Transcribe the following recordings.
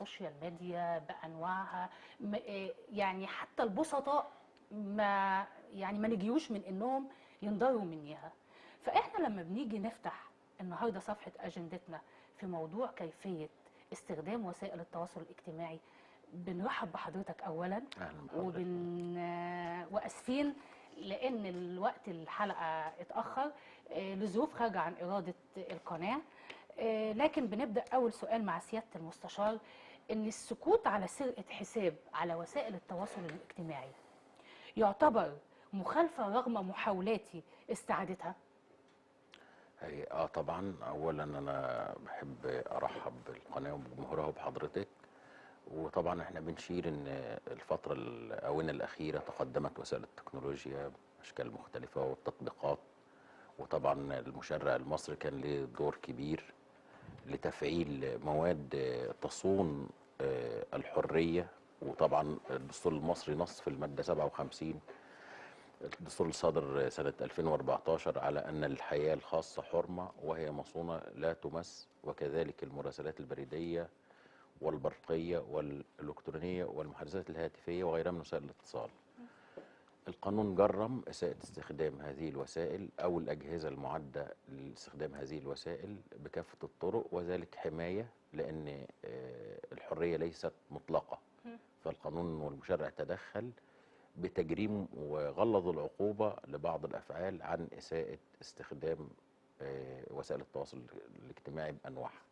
السوشيال ميديا بأنواعها، يعني حتى البسطاء ما يعني ما نجيوش من انهم ينضروا منيها. فاحنا لما بنيجي نفتح النهارده صفحة اجندتنا في موضوع كيفية استخدام وسائل التواصل الاجتماعي، بنرحب بحضرتك اولا. اهلا بحضرتك. واسفين لان الوقت الحلقة اتاخر لظروف خارجه عن اراده القناه، لكن بنبدا اول سؤال مع سيادة المستشار، ان السكوت على سرقه حساب على وسائل التواصل الاجتماعي يعتبر مخالفة رغم محاولاتي استعادتها؟ طبعا، اولا انا بحب ارحب بالقناة وبجمهورها وبحضرتك. وطبعا احنا بنشير ان الفترة الاونة الاخيرة تقدمت وسائل التكنولوجيا باشكال مختلفة والتطبيقات، وطبعا المشرع المصري كان له دور كبير لتفعيل مواد تصون الحرية. وطبعا الدستور المصري نص في المادة 57 الدستور الصادر سنة 2014 على أن الحياة الخاصة حرمة وهي مصونة لا تمس، وكذلك المراسلات البريدية والبرقية والإلكترونية والمحادثات الهاتفية وغيرها من وسائل الاتصال. القانون جرم إساءة استخدام هذه الوسائل أو الأجهزة المعدة لاستخدام هذه الوسائل بكافة الطرق، وذلك حماية، لأن الحرية ليست مطلقة. فالقانون والمشرع تدخل بتجريم وغلظ العقوبة لبعض الأفعال عن إساءة استخدام وسائل التواصل الاجتماعي بأنواعها،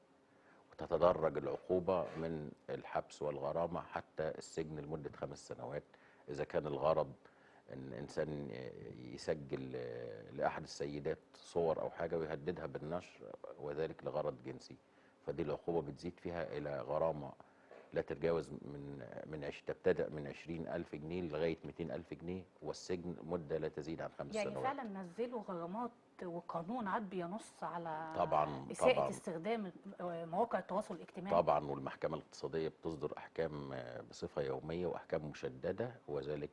وتتدرج العقوبة من الحبس والغرامة حتى السجن لمدة 5 سنوات إذا كان الغرض إن إنسان يسجل لأحد السيدات صور أو حاجة ويهددها بالنشر وذلك لغرض جنسي، فدي العقوبة بتزيد فيها إلى غرامة لا تتجاوز من تبتدأ من 20,000 جنيه لغاية 200,000 جنيه، والسجن مدة لا تزيد عن 5 يعني سنوات. فعلا نزلوا غرامات وقانون عاد بينص على طبعا إساءة طبعا استخدام مواقع التواصل الاجتماعي. طبعا، والمحكمة الاقتصادية بتصدر أحكام بصفة يومية وأحكام مشددة، وذلك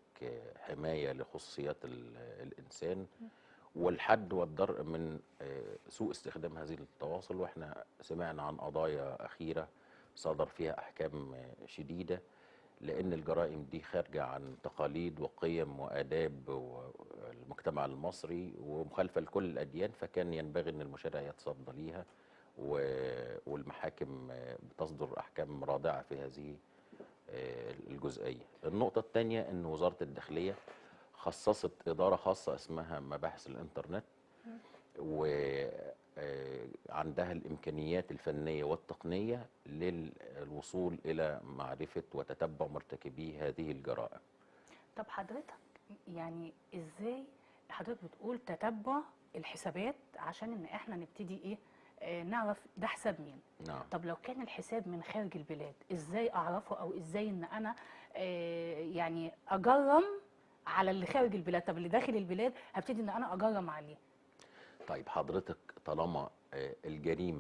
حماية لخصوصيات الإنسان والحد والدرء من سوء استخدام هذه التواصل. واحنا سمعنا عن قضايا أخيرة صدر فيها أحكام شديدة، لأن الجرائم دي خارجة عن تقاليد وقيم وآداب المجتمع المصري ومخالفة لكل الأديان، فكان ينبغي أن المشرع يتصدى ليها، والمحاكم بتصدر أحكام رادعة في هذه الجزئية. النقطة الثانية أن وزارة الداخلية خصصت إدارة خاصة اسمها مباحث الإنترنت، وعندها الإمكانيات الفنية والتقنية للوصول إلى معرفة وتتبع مرتكبي هذه الجرائم. طب حضرتك يعني إزاي حضرتك بتقول تتبع الحسابات عشان إن إحنا نبتدي إيه نعرف ده حساب مين؟ نعم. طب لو كان الحساب من خارج البلاد إزاي أعرفه، أو إزاي إن أنا يعني أجرم على اللي خارج البلاد؟ طب اللي داخل البلاد هبتدي إن أنا أجرم عليه. طيب حضرتك، طالما الجريمة